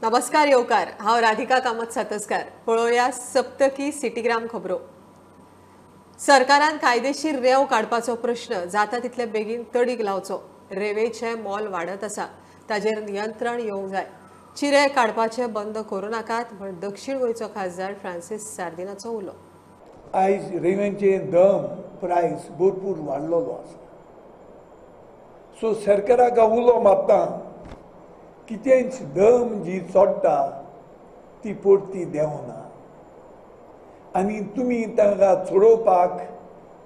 नमस्कार येवकार, हांव राधिका कामत सातस्कार। पळोवया सप्तकी सिटीग्राम खबरो। सरकारान कायदेशीर रेंव काडपाचो प्रश्न जाता तितले बेगीन तडीक लावचो। रेंवेचें मोल वाडत आसा, ताजेर नियंत्रण येवंक जाय। चिरे काडपाचें बंद करूं नाकात म्हण दक्षिण गोंयचो खासदार फ्रांसीस सार्दिनाचो उलो। आयज रेंवेचें दम प्रायस भरपूर वाडलेलो आसा। सो सरकाराक उलो मारता कितेंच दम जी चोडटा ती परती देंवना आनी तुमी तांकां चडोवपाक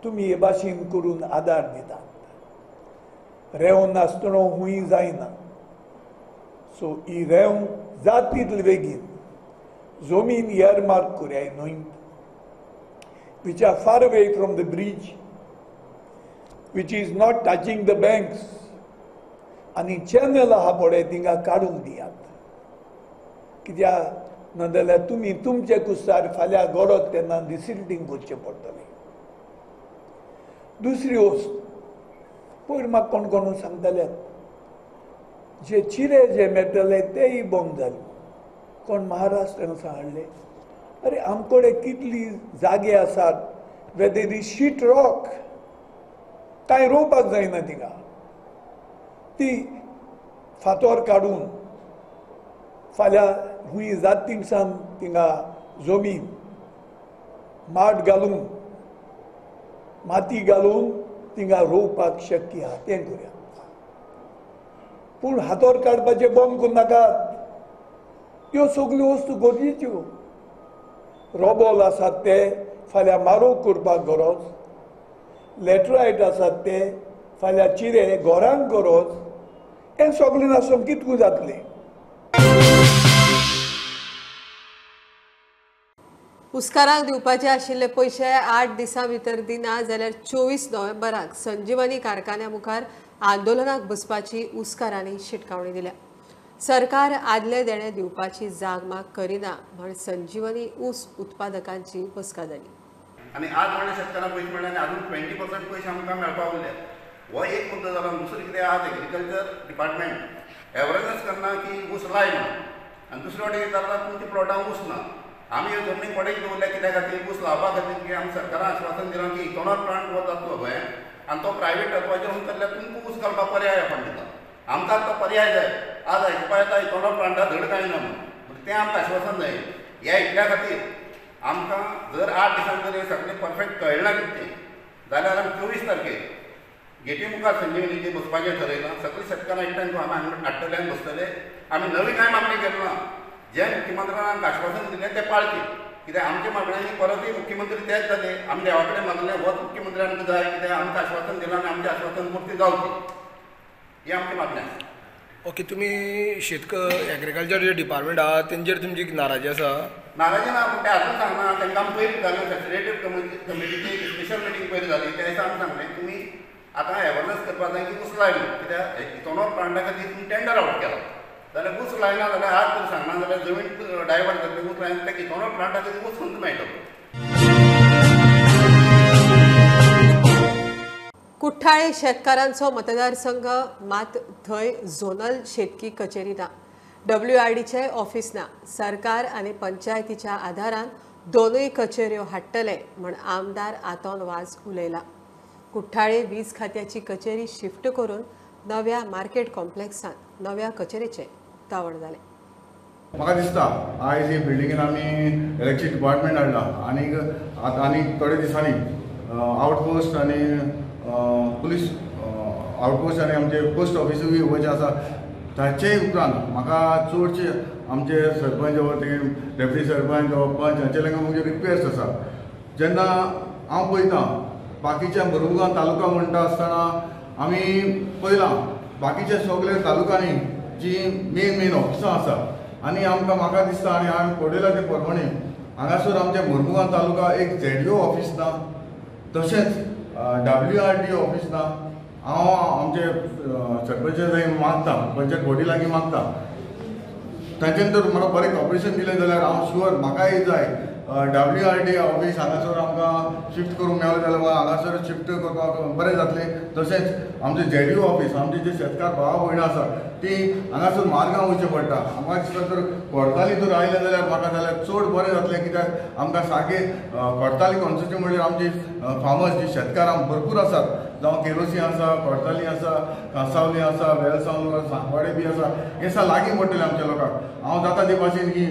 तुमी हे भाशेन करून आदार दितात। रेंव नासतना हुंय जायना। सो ही रेंव जात तितले बेगीन जमीन इयरमार्क करया न्हय, which are far away from the bridge, which is not touching the banks, आनी चॅनल आहा पळय थिंगा काडूंक दियात। कित्याक नाजाल्यार तुमी तुमचे कुस्तार फाल्यां गडत तेन्ना डिसिल्टींग करचें पडटलें। दुसरी वस्त, पयर म्हाका कोण कोण सांगताले जे चिरे जे मेळटले तेय बंद जाले। कोण महाराष्ट्रान हाडले, अरे आमकडे कितली जागे आसात वेदर is sheet rock, कांय रोवपाक जायना थिंगा। ती फातोर काडून फाल्यां हुंय जात थिंगसान थिंगा जमीन माट घालून माती घालून थिंगा रोवपाक शक्य आहा, तें करुया। पूण हातोर काडपाचें बंद करूं नाकात। ह्यो सगल्यो वस्तू गरजेच्यो। रोबोल आसात ते फाल्यां मारोग करपाक गरज, लॅटरायट आसात ते फाल्यां चिरे घरांक गरज, हें सगळें नासून कितकू जातलें। उस्कारांक दिवपाचे आशिल्ले पयशे 8 दिसां भितर दिना जाल्यार 24 नोव्हेंबराक संजीवनी कारखान्या मुखार आंदोलनाक बसपाची उस्कारांनी शिटकावणी दिल्या। सरकार आदले देणे दिवपाची जागमाग करिना म्हण संजीवनी ऊस उत्पादकांची बसका जाली। आनी आज म्हणल्यार शेतकारांक पयशे मेळ्ळे आनी अजून 20% पयशे आमकां मेळपाक उरले। हो एक मुद्दो जाला। दुसरें कितें, आज एग्रीकल्चर डिपार्टमेंट एवरनेस करना की ऊस लाय म्हणून, आनी दुसरे वाटेन जाता तुमच्या प्लॉटांक ऊस ना। आमी ह्यो जमनी पडीक दवरल्या कित्या खातीर, ऊस लावपा खातीर, की आमी सरकारान आश्वासन दिलां की इथेनॉल प्लांट हो जातलो गोंयांत आनी तो प्रायवेट तत्वाचेर वचून तुमकां ऊस घालपाक पर्याय आपण दिता। आमकां तो पर्याय जाय। आज आयकुपा येता इथेनॉल प्लांटा धड कांय ना म्हणून, तें आमकां आश्वासन जाय। ह्या इतल्या खातीर आमकां जर 8 दिसां जर हें सगळें परफेक्ट कळना कितें तें जाल्यार आमी 24 तारखेर गेटी मुखार संजीवनीचेर बसपाचें ठरयलां। सगळीं शेतकारां एकठांय आमी हांगा हाडटले आनी बसतले। आमी नवी कांय मागणी केली ना, जे मुख्यमंत्र्यान आमकां आश्वासन दिलें तें पाळचें। कित्याक आमच्या मागण्यांनी परतूय मुख्यमंत्री तेच जाले। आमी देवा कडेन मागलें होच मुख्यमंत्री आमकां जाय, कित्याक आमकां आश्वासन दिलां आनी आमचें आश्वासन पुर्ती जावचें, ही आमची मागणी आसा। ओके, तुमी एग्रीकल्चर जे डिपार्टमेंट आहा तेंचेर तुमची नाराजी आसा? नाराजी ना, पूण ते आजून सांगना। तांकां आमी पयर जालें फॅसिलिटेड कमिटीची स्पेशल मिटींग पयर जाली, त्या दिसा आमी सांगलें तुमी आतां एवरनेस करपाक जाय की ऊस लाय म्हणून। कित्याक इथेनॉल प्लांटा खातीर तुमी टेंडर आवट केला जाल्यार ऊस लायना जाल्यार आज तर सांगना जाल्यार जमीन डायवर्ट जातली, ऊस लायना जाल्यार इथेनॉल प्लांटा खातीर ऊस खंय मेळटलो। कुठ्ठाळे शेतकारांचो मतदारसंघ मात थंय झोनल शेतकी कचेरी ना, WRDचे ऑफिस ना। सरकार आनी पंचायतीच्या आधारान दोनूय कचेऱ्यो हाडटले म्हण आमदार आतोन वाज उलयला। कुठ्ठाळे वीज खात्याची कचेरी शिफ्ट करून नव्या मार्केट कॉम्प्लेक्सांत नव्या कचेरेचें उक्तावण जालें। म्हाका दिसता आयज ही बिल्डिंगेन आमी इलेक्ट्रीक डिपार्टमेंट हाडला आनी आतां आनी थोड्या दिसांनी आवटपोस्ट आनी पुलीस आवटपोस्ट आनी आमचे पोस्ट ऑफिसूय येवपाचें आसा। ताचे उपरांत म्हाका चडशे आमचे सरपंच वा ते डेप्युटी सरपंच वा पंच हांचे लागून म्हजे रिक्वेस्ट आसा। जेन्ना हांव पळयता बाकीच्या मुरमुगांव तालुका म्हणटा आसतना आमी पळयलां बाकीच्या सगल्या तालुक्यांनी जी मेन मेन ऑफिसां आसा आनी आमकां म्हाका दिसता आनी हांवें पळयलां ते प्रमाणे हांगासर आमच्या मुरमुगांव तालुका एक ZDO office ना, तशेंच WRD office ना। हांव आमचे सरपंचा लागीं मागता, पंचायत बॉडी लागीं मागता, तांच्यान जर म्हाका बरें कॉपरेशन दिलें जाल्यार हांव शुअर म्हाकाय जाय WRD office हांगासर आमकां शिफ्ट करूंक मेळ्ळें जाल्यार हांगासर शिफ्ट करपाक बरें जातलें. तशेंच आमचें जेडीयू ऑफिस, आमचे जे शेतकार भावा भयणां आसा ती हांगासर मार्गां वयचें पडटा. म्हाका दिसता जर कोडताली जर आयलें जाल्यार म्हाका जाल्यार चड बरें जातलें, कित्याक आमकां सारकें कोडताली कॉन्स्टिट्युएन्सी म्हणल्यार आमची फार्मर्स जी शेतकार भरपूर आसात, जावं केरोसी आसा, कोडताली आसा, कांसावली आसा, वेलसांव, सांगवाडे बी आसा, हे सगळें लागीं पडटलें आमच्या लोकांक. हांव जाता ते भाशेन ही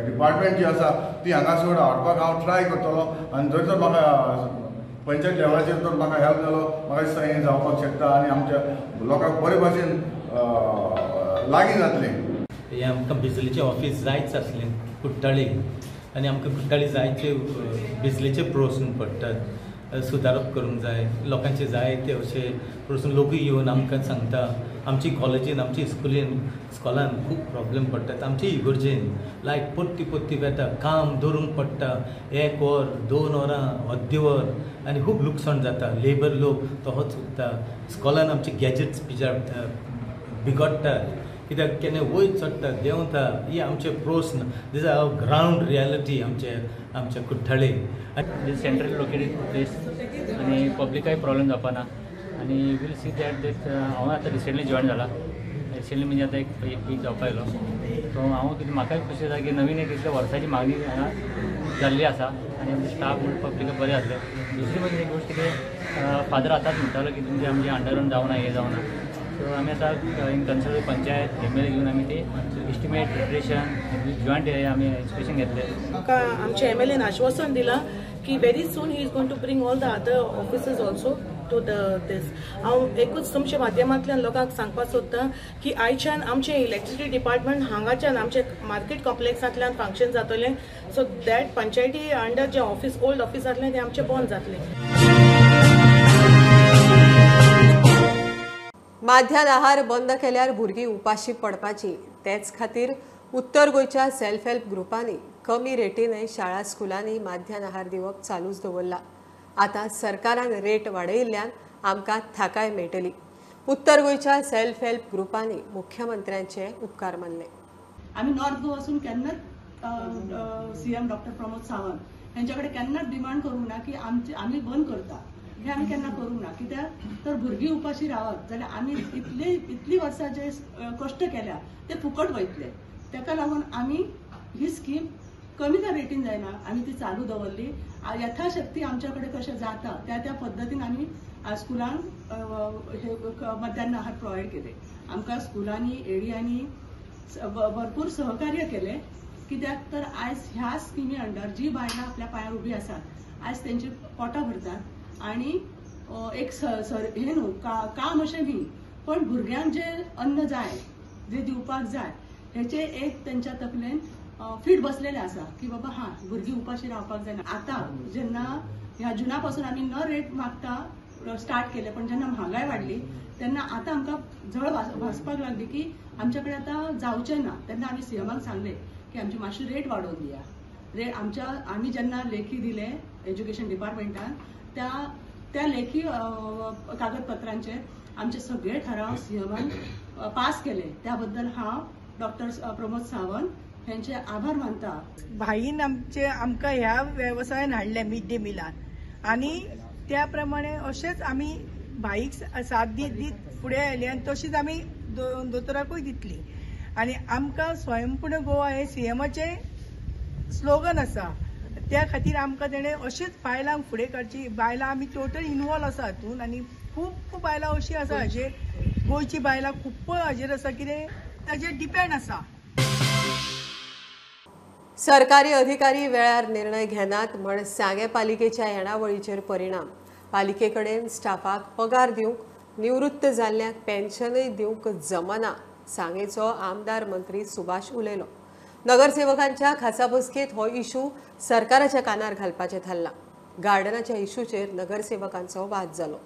डिपार्टमेंट जी आसा ती हांगासर हाडपाक हांव ट्राय करतलो आनी जर तर म्हाका पंचायत लेवलाचेर जर म्हाका हेल्प जालो म्हाका दिसता हें जावपाक शकता आनी आमच्या लोकांक बरे भाशेन लागीं जातलें. हें आमकां बिजलीचें ऑफिस जायच आसलें कुट्टाळे आनी आमकां कुट्टाळे जायचे बिजलीचे प्रस्न पडटात, सुदारप करूंक जाय, लोकांचे जाय ते अशे प्रस्न लोकूय येवन आमकां सांगता. आमची कॉलेजीन, आमची स्कुलीन, स्कॉलान खूब प्रॉब्लेम पडटात. आमचे इगर्जेन लायट परती परती वेता, काम दवरूंक पडटा, 1 वर 2 वरां अर्दे वर आनी खूब लुकसाण जाता. लेबर लोक तहोच उरता. स्कॉलान आमचे गॅजेट्स बिगडटात, कित्याक केन्ना वयर चडटा देंवता. ही आमचे प्रस्न, these are ground reality आमचे आमच्या कुट्टाळे. सेंट्रल लोकेटेड प्लेस आनी पब्लिकाय प्रॉब्लेम जावपा ना आनी वील सी that that. हांव आतां रिसेंटली जॉयन जाला, रिसेंटली म्हणजे आतां एक वीक जावपा आयलो. सो हांव कितें म्हाकाय खुशी जाता की नवीन एक इतल्या वर्साची मागणी हांगा जाल्ली आसा आनी आमचे स्टाफ म्हण पब्लिकाक बरें जातलें. दुसरी म्हणजे एक गोश्ट कितें फादर आतांच म्हणटालो की तुमचें आमचें अंडरग्रावंड जावना, हें जावना. सो आमी आतां in consult panchayat MLA घेवन आमी ते एस्टिमेट प्रिपरेशन जॉयंट आमी इन्स्पेक्शन घेतले. म्हाका आमच्या MLAन आश्वासन दिलां की very soon he is going to bring all the other offices also to the this. हांव एकूच तुमच्या माध्यमांतल्यान लोकांक सांगपाक सोदतां की आयच्यान आमचें इलेक्ट्रिसिटी डिपार्टमेंट हांगाच्यान आमचे मार्केट कॉम्प्लेक्सांतल्यान फंक्शन जातलें. सो that पंचायती अंडर जें ऑफिस ओल्ड ऑफिस जातलें तें आमचें बंद जातलें. माध्यान आहार बंद केल्यार भुरगीं उपाशी पडपाची, तेच खातीर उत्तर गोंयच्या सेल्फ हेल्प ग्रुपांनी कमी रेटीनय शाळा स्कुलांनी माध्यान आहार दिवप चालूच दवरला. आतां सरकारान रेट वाडयिल्ल्यान आमकां थाकाय मेळटली. उत्तर गोंयच्या सेल्फ हेल्प ग्रुपांनी मुख्यमंत्र्यांचे उपकार मानले. आमी नॉर्थ गोवा वचून केन्नाच CM doctor Pramod Sawant हेंच्या कडेन केन्नाच डिमांड करूंक ना की आमचे आमी बंद करता, हें आमी केन्ना करूंक ना. कित्याक तर भुरगीं उपाशी रावत जाल्यार आमी इतली इतली वर्सां जे कश्ट केल्या ते फुकट वयतले. ताका लागून आमी ही स्कीम कमी त्या रेटीन जायना आमी ती चालू दवरली. यथाशक्ती आमच्या कडेन कशें जाता त्या त्या पद्दतीन आमी स्कुलांक हे मध्यान आहार प्रोवायड केले. आमकां स्कुलांनी एरियांनी भरपूर सहकार्य केलें. कित्याक तर आयज ह्या स्किमी अंडर जी बायलां आपल्या पांयार उबी आसात आयज तेंची पोटां भरतात आनी एक सर हें न्हू काम अशें न्ही पण भुरग्यांक जें अन्न जाय जें दिवपाक जाय हेचें एक तेंच्या तकलेन फीट बसलेलें आसा की बाबा हां भुरगीं उपाशी रावपाक जायना. आतां जेन्ना ह्या जुना पासून आमी न रेट मागता स्टार्ट केलें पण जेन्ना म्हारगाय वाडली तेन्ना आतां आमकां झळ भासपाक लागली की आमच्या कडेन आतां जावचें ना. तेन्ना आमी सीएमाक सांगलें की आमची मातशी रेट वाडोवन दिया. रेट आमच्या आमी जेन्ना लेखी दिले एज्युकेशन डिपार्टमेंटान त्या त्या लेखी कागदपत्रांचेर आमचे सगळे ठराव सीएमान पास केले. त्या बद्दल हांव डॉक्टर प्रमोद सावंत यांचे आभार मानता. भाईन आमचे आमकां ह्या वेवसायान हाडलें मिड डे मिलान आनी त्या प्रमाणे अशेंच आमी भाईक साथ दीत दीत फुडें आयले आनी तशीच आमी दोतोराकूय दितली. आनी आमकां स्वयंपूर्ण गोवा हें सीएमाचें स्लोगन आसा, त्या खातीर आमकां तेणें अशीच बायलांक फुडें काडची. बायलां आमी टोटल इनवॉल्व आसा हातूंत आनी खूब बायलां अशीं आसा हाजेर, गोंयची बायलां खूब हाजेर आसा कितें ताजेर डिपेंड आसा. सरकारी अधिकारी वेळार निर्णय घेनात म्हण सांगें पालिकेच्या येणावळीचेर परिणाम. पालिके कडेन स्टाफाक पगार दिवंक, निवृत्त जाल्ल्यांक पेन्शनय दिवंक जमना, सांगेचो आमदार मंत्री सुभाष उलयलो. नगरसेवकांच्या खासा बसकेंत हो इशू सरकाराच्या कानार घालपाचें थारलां. गार्डनाच्या इशूचेर नगरसेवकांचो वाद जालो.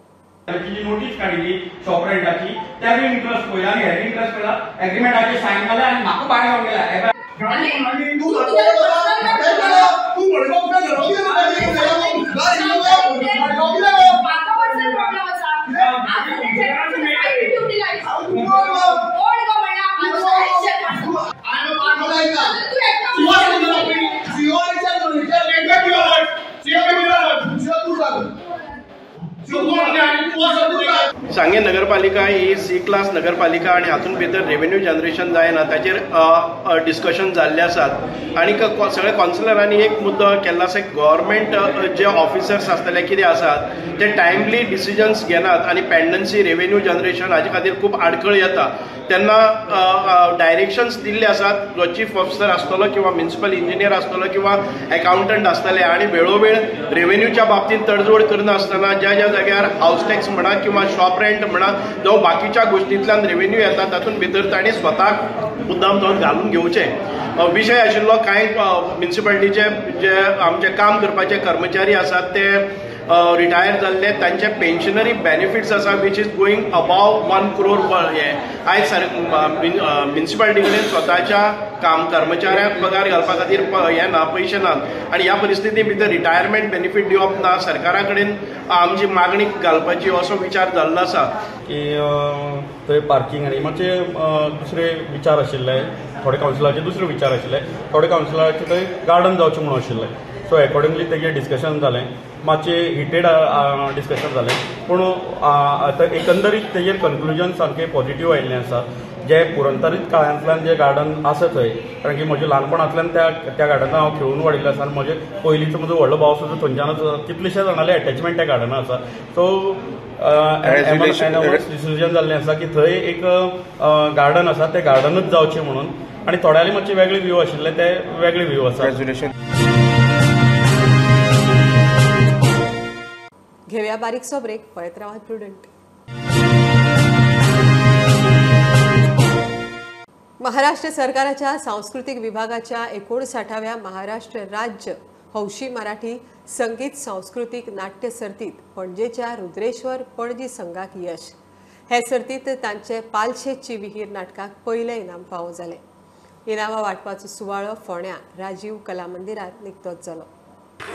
नोटीस काडिल्ली शॉप रेंटाची, त्या इंट्रस्ट पळयला आनी हेर इंट्रस्ट पळयला, एग्रीमेंटाचेर सायन केला आनी म्हाका भायर येवन गेला. सांगें नगरपालिका ही सी क्लास नगरपालिका आनी हातूंत भितर रेवेन्यू जनरेशन जायना ताचेर डिस्कशन जाल्लें आसात आनी सगळे कावन्सिलरांनी एक मुद्दो केल्लो आसा, गव्हर्मेंट जे ऑफिसर्स आसतले कितें आसात ते टायमली डिसिजन्स घेनात आनी पेंडन्सी रेवेन्यू जनरेशन हाजे खातीर खूब आडखळ येता. तेन्ना डायरेक्शन्स दिल्ले आसात, जो चीफ ऑफिसर आसतलो किंवा म्युनिसिपल इंजिनियर आसतलो किंवा एकाउंटंट आसतले आनी वेळोवेळ रेवेन्यूच्या बाबतींत तडजोड करनासतना ज्या ज्या जाग्यार हावस टॅक्स म्हणा किंवा शॉप रेंट म्हणा जावं बाकीच्या गोश्टींतल्यान रेवेन्यू येता तातूंत भितर तांणी स्वताक मुद्दाम जावन घालून घेवचें. विशय आशिल्लो कांय म्युनिसिपालिटीचे जे आमचे काम करपाचे कर्मचारी आसात ते रिटायर जाल्ले, तांचे पेन्शनरी बेनिफिट्स आसा which is going above 1 crore. हे आयज म्युनिसिपालिटी कडेन स्वताच्या काम कर्मचाऱ्यांक पगार घालपा खातीर हे ना, पयशे ना आनी ह्या परिस्थिती भितर रिटायरमेंट बेनिफीट दिवप ना, सरकारा कडेन आमची मागणी घालपाची असो विचार जाल्लो आसा. की थंय पार्किंग आनी मातशे दुसरे विचार आशिल्ले, थोडे कावन्सिलराचे दुसरे विचार आशिल्ले, थोडे कावन्सिलराचे थंय गार्डन जावचें म्हणून आशिल्लें. सो एकॉर्डिंगली तेजें डिस्कशन जालें, मातशें हिटेड डिस्कशन जालें, पूण आतां एकंदरीत तेजेर कन्क्लुजन सामकें पॉजिटीव आयिल्लें आसा. जे पुरंतरीत काळांतल्यान जे गार्डन आसा थंय, कारण की म्हज्या ल्हानपणांतल्यान त्या गार्डनान हांव खेळून वाडिल्लो आसा आनी म्हजे पयलींचो म्हजो व्हडलो भाव सुद्दां थंयच्यानच, कितलेशे जाणांले एटॅचमेंट त्या गार्डना आसा. सो डिसिजन जाल्लें आसा की थंय एक गार्डन आसा, तें गार्डनूच जावचें म्हणून, आनी थोड्यांले मातशे वेगळे व्यू आशिल्ले ते वेगळे व्यू आसा. घेवया बारीकसो ब्रेक, पळयत रावात प्रुडंट. महाराष्ट्र सरकाराच्या सांस्कृतिक विभागाच्या 59व्या महाराष्ट्र राज्य हौशी मराठी संगीत सांस्कृतिक नाट्य सर्तीत पणजेच्या रुद्रेश्वर पणजी संघाक यश. हे सर्तीत तांचे पालशेची विहीर नाटकाक पयलें इनाम फावो जालें. इनामां वांटपाचो सुवाळो फोंड्या राजीव कला मंदिरात निकतोच जालो.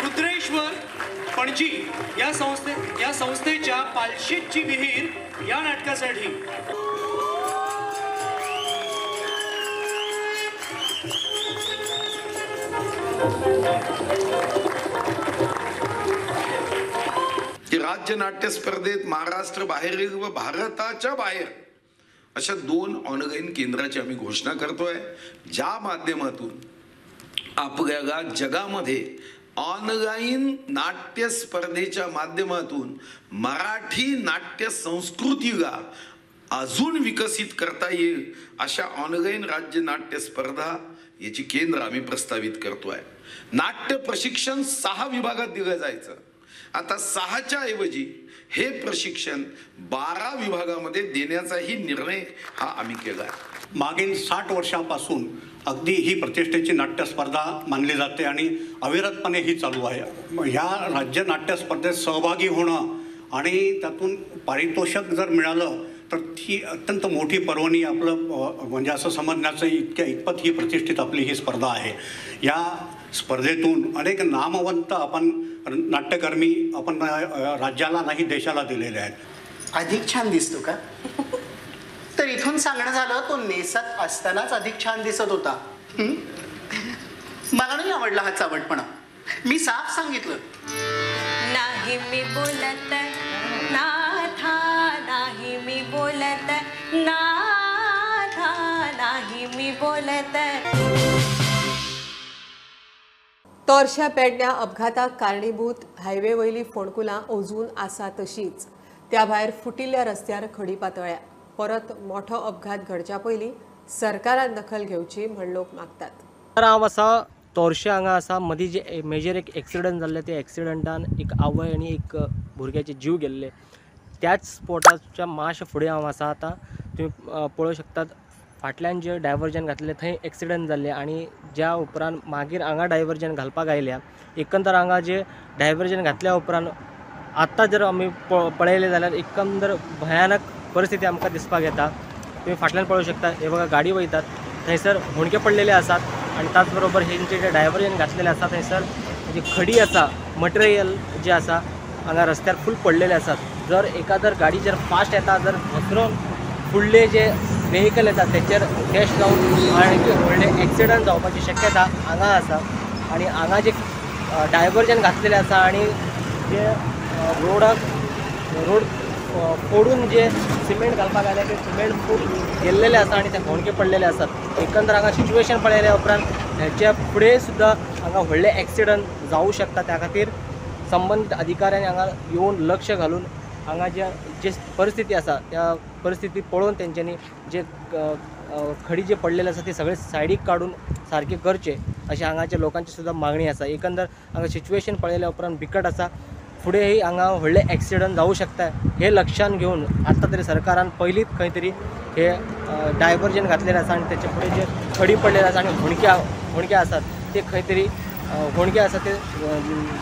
रुद्रेश्वर पणजी या संस्थेच्या पालशेची विहीर या नाटकासाठी की राज्य नाट्य स्पर्धेत महाराष्ट्र बाहेरील व भारताच्या बाहेर अशा 2 ऑनलाईन केंद्राची आम्ही घोषणा करतोय, ज्या माध्यमातून आपल्याला जगामध्ये ऑनलाईन नाट्य स्पर्धेच्या माध्यमातून मराठी नाट्य संस्कृतीला अजून विकसित करता येईल अशा ऑनलाईन राज्य नाट्य स्पर्धा याची केंद्र आम्ही प्रस्तावित करतोय. नाट्य प्रशिक्षण 6 विभागात दिलं जायचं, आता 6च्या ऐवजी हे प्रशिक्षण 12 विभागामध्ये देण्याचाही निर्णय हा आम्ही केला आहे. मागील 60 वर्षांपासून अगदी ही प्रतिष्ठेची नाट्यस्पर्धा मानली जाते आणि अविरतपणे ही चालू आहे. ह्या राज्य नाट्यस्पर्धेत सहभागी होणं आणि त्यातून पारितोषिक जर मिळालं तर ती अत्यंत मोठी पर्वणी आपलं म्हणजे असं समजण्याचं इतक्या इतपत ही प्रतिष्ठित आपली ही स्पर्धा आहे. या स्पर्धेतून अनेक नामवंत आपण नाट्यकर्मी आपण राज्याला नाही देशाला दिलेले आहेत. अधिक छान दिसतो का? तर इथून सांगणं झालं, तो नेसत असतानाच अधिक छान दिसत होता. मला नाही आवडला हा चावटपणा. मी साफ सांगितलं. नाही मी बोलत नाथा, नाही मी बोलत नाथा, नाही मी बोलत. तोरश्या पेडण्या अपघाताक कारणीभूत हायवे वयली फोंडकुलां अजून आसा तशीच. त्या भायर फुटिल्ल्या रस्त्यार खडी पातळ्या. परत मोठो अपघात घडच्या पयलीं सरकारान दखल घेवची म्हण लोक मागतात. तर हांव आसा तोरशे हांगा आसा. मदीं जे मेजर एक एक्सिडंट जाल्ले, त्या एक्सिडंटान एक आवय आनी एक भुरग्याचे जीव गेल्ले. त्याच स्पॉटाच्या मातशें फुडें हांव आसा. आतां तुमी पळोवंक शकतात फाटल्यान जे डायवर्जन घातलें थंय एक्सिडंट जाल्ले आनी ज्या उपरांत मागीर हांगा डायवर्जन घालपाक आयल्या. एकंदर हांगा जे डायवर्जन घातल्या उपरांत आत्तां जर आमी पळयलें जाल्यार एकंदर भयानक परिस्थिती आमकां दिसपाक येता. तुमी फाटल्यान पळोवंक शकता, हे बघा गाडी वयतात थंयसर हुंडके पडलेले आसात आनी त्याच बरोबर हेंचे जे डायवर्जन घातलेले आसा थंयसर जी खडी आसा, मटेरियल जे आसा हांगा रस्त्यार फूल पडलेले आसात. जर एकादर गाडी जर फास्ट येता जर घसरून फुडले जे वेहिकल येता तेचेर डॅश जावन आणखी व्हडले एक्सिडंट जावपाची शक्यता हांगा आसा. आनी हांगा जे डायवर्जन घातलेलें आसा आनी जे रोडाक रोड फोडून जे सिमेंट घालपाक आयले ते सिमेंट फूल गेल्लेले आसा आनी ते होणके पडलेले आसात. एकंदर हांगा सिच्युएशन पळयल्या उपरांत हेच्या फुडें सुद्दां हांगा व्हडले एक्सिडंट जावं शकता. त्या खातीर संबंदीत अधिकाऱ्यांनी हांगा येवन लक्ष घालून हांगा जे जे परिस्थिती आसा त्या परिस्थिती पळोवन तेंच्यांनी जे खडी जे पडलेले आसा ते सगळे सायडीक काडून सारके करचे अशें हांगाच्या लोकांची सुद्दां मागणी आसा. एकंदर हांगा सिच्युएशन पळयल्या उपरांत बिकट आसा. फुडेंय हांगा व्हडले एक्सिडंट जावं शकता हे लक्षान घेवन आतां तरी सरकारान पयलींच खंय तरी हे डायवर्जन घातलेलें आसा आनी तेचे फुडें जे खडी पडलेले आसा आनी होणके आसात ते खंय तरी होणके आसा ते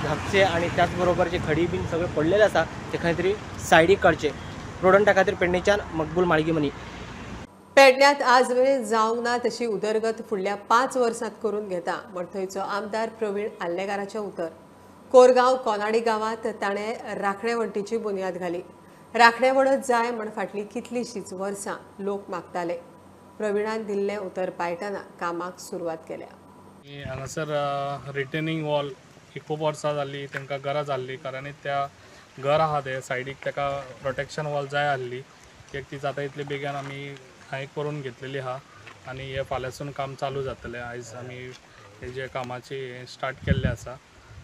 धापचे आनी त्याच बरोबर जे खडी बीन सगळे पडलेले आसा ते खंय तरी सायडीक काडचे. प्रुडंटा खातीर पेडणेच्यान मकबूल माळगीमनी. पेडण्यांत आज मेरेन जावंक ना तशी उदरगत फुडल्या 5 वर्सांत करून घेता म्हण थंयचो आमदार प्रवीण आर्लेकाराचें उतर. कोरगांव कोनाडी गांवांत ताणें राखणे वण्टीची बुन्याद घाली. राखणे वणत जाय म्हण फाटलीं कितलींशींच वर्सां लोक मागताले. प्रवीणान दिल्लें उतर पाळटना कामाक सुरवात केल्या. हांगासर रिटेनिंग वॉल ही खूब वर्सां जाल्ली तांकां गरज आहली, कारण त्या घर आहा ते सायडीक ताका प्रोटेक्शन वॉल जाय आहली. एक ती जाता इतले बेगीन आमी हांवें करून घेतलेली आहा आनी हे फाल्यांसून काम चालू जातलें. आयज आमी हेजे कामाची स्टार्ट केल्लें आसा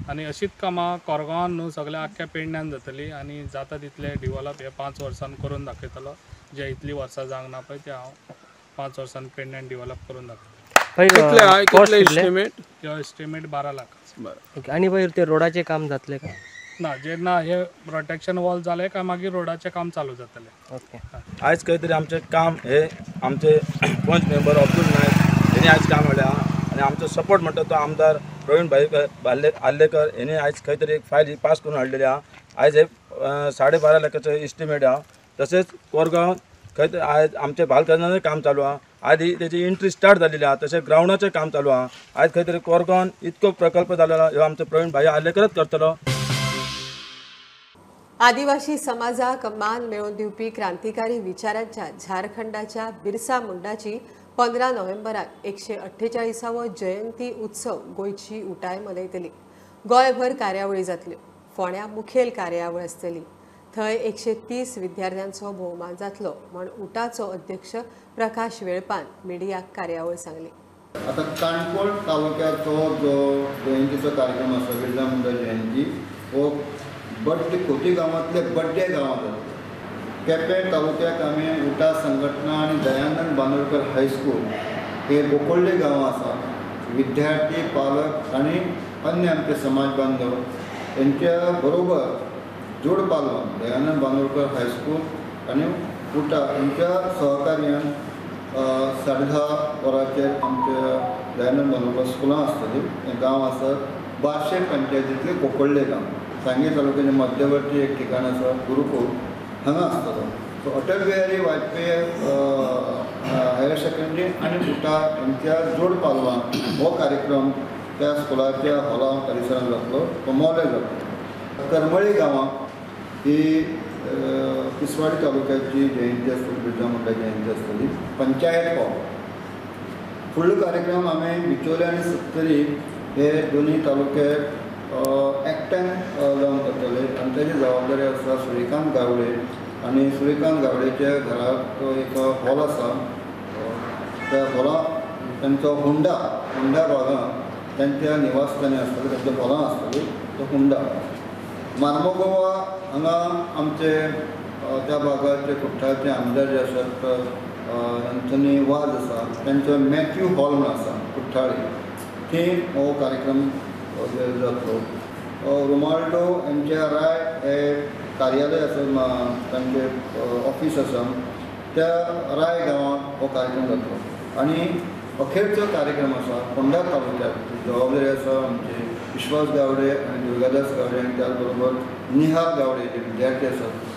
आनी अशीच कामां कोरगांवान न्हू सगळ्या आख्ख्या पेडण्यान जातली आनी जाता तितलें डिवॉलप हे 5 वर्सां करून दाखयतलो. जे इतलीं वर्सां जावंक ना पळय ते हांव 5 वर्सां पेडण्यान डिवॉलप करून दाखयतलो. एस्टिमेट 12 लाख. ओके. आनी पयर ते रोडाचें काम जातलें काय ना? जेन्ना हे प्रोटेक्शन वॉल जालें काय मागीर रोडाचें काम चालू जातलें. ओके. आयज खंय तरी आमचें काम हे आमचे पंच मेंबर अब्दुल नायक हेणी आयज काम हाडलें आनी आमचो सपोर्ट म्हणटा तो आमदार प्रवीण भाई आर्लेकर हेणी आयज खंय तरी एक फायल ही पास करून हाडलेली आहा. आयज हे 12.5 लाखाचो एस्टिमेट आहा. तशेंच कोरगांव खंय तरी आयज आमचें बालकनाचें काम चालू आहा. आयज ही तेजी एंट्री स्टार्ट जालेली आहा. तशें ग्रावंडाचें काम चालू आहा. आयज खंय तरी कोरगांवान इतको प्रकल्प जालेलो ह्यो आमचो प्रवीण भाई आर्लेकरच करतलो. आदिवासी समाजाक मान मेळोवन दिवपी क्रांतिकारी विचारांच्या झारखंडाच्या बिरसा मुंडाची 15 नोव्हेंबराक 148वो जयंती उत्सव गोंयची उटाय मनयतली. गोंयभर कार्यावळी जातल्यो. फोंड्या मुखेल कार्यावळ आसतली. थंय 130 विद्यार्थ्यांचो भोवमान जातलो म्हण उटाचो अध्यक्ष प्रकाश वेळपान मिडियाक कार्यावळ सांगली. आतां काणकोण तालुक्याचो जो जयंतीचो कार्यक्रम आसा बिरसा मुंडा जयंती हो बड्डे खोती गांवांतले बड्डे गांवांत जाता. केपें तालुक्याक आमी उटा संघटना आनी दयानंद बांदोडकर हायस्कूल हे बोकोल्ले गांव आसा. विद्यार्थी पालक आनी अन्य आमचे समाज बांधव हेंच्या बरोबर जोड पालवान दयानंद बांदोडकर हायस्कूल आनी उटा हेंच्या सहकार्यान 10:30 वरांचेर आमच्या दयानंद बांदोडकर स्कुलां आसतली. हें गांव आसा बार्शे पंचायतींतले कोकोल्ले गांव, सांगे तालुक्याचे मध्यवर्ती एक ठिकाण आसा गुरुकूल हांगा आसतलो. So Atal Bihari Vajpayee higher secondary आनी उटा हेंच्या जोड पालवान हो कार्यक्रम त्या स्कुलाच्या हॉला परिसरांत जातलो, तो मोले जातलो. करमळी गांवांत ही तिसवाडी तालुक्याची जयंती आसतली, बिरसा मुंडा जयंती आसतली. पंचायत हॉल फुडलो कार्यक्रम आमी बिचोले आनी सत्तरी हे दोनूय तालुके एकठांय जावन करतले आनी तेजी जबाबदारी आसा सूर्यकांत गावडे आनी सूर्यकांत गावडेच्या घराक एक हॉल आसा त्या हॉलांत तांचो होंडा होंडा भागांत तांच्या निवासस्थानी आसतलें, तांच्या हॉलां आसतली तो होंडा. मार्मगोवा हांगा आमचे त्या भागाचे कुठ्ठाळचे आमदार जे आसात एन्थनी वाज आसा तांचो मॅथ्यू हॉल म्हूण आसा कुठ्ठाळी, थंय हो कार्यक्रम जातलो. रोमाल्डो हेंच्या राय हे कार्यालय आसा, तांचें ऑफीस आसा त्या राय गांवांत हो कार्यक्रम जातलो. आनी अखेरचो कार्यक्रम आसा फोंडा तालुक्यात, जबाबदारी आसा आमचे विश्वास गावडे आनी दुर्गादास गावडे आनी त्याच बरोबर निहाल गावडे जे विद्यार्थी आसात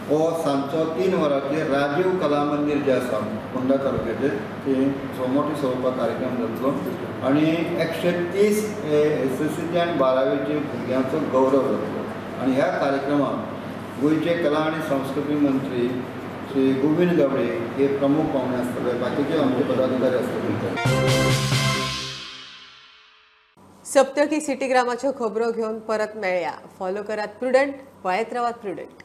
हो सांजचो 3 वरांचेर राजीव कला मंदीर जें आसा फोंडा तालुक्याचें थंय मोठे स्वरुपात कार्यक्रम जातलो आनी 130 हे एसएससीचे आनी 12वीचे भुरग्यांचो गौरव जातलो. आनी ह्या कार्यक्रमाक गोंयचे कला आनी संस्कृती मंत्री श्री गोविंद गावडे हे प्रमुख पाहुणे आसतले, बाकीचे आमचे पदाधिकारी आसतले. सप्तकी सिटीग्रामाच्यो खबरो घेवन परत मेळया. फॉलो करात प्रुडंट, पळयत रावात प्रुडंट.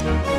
you.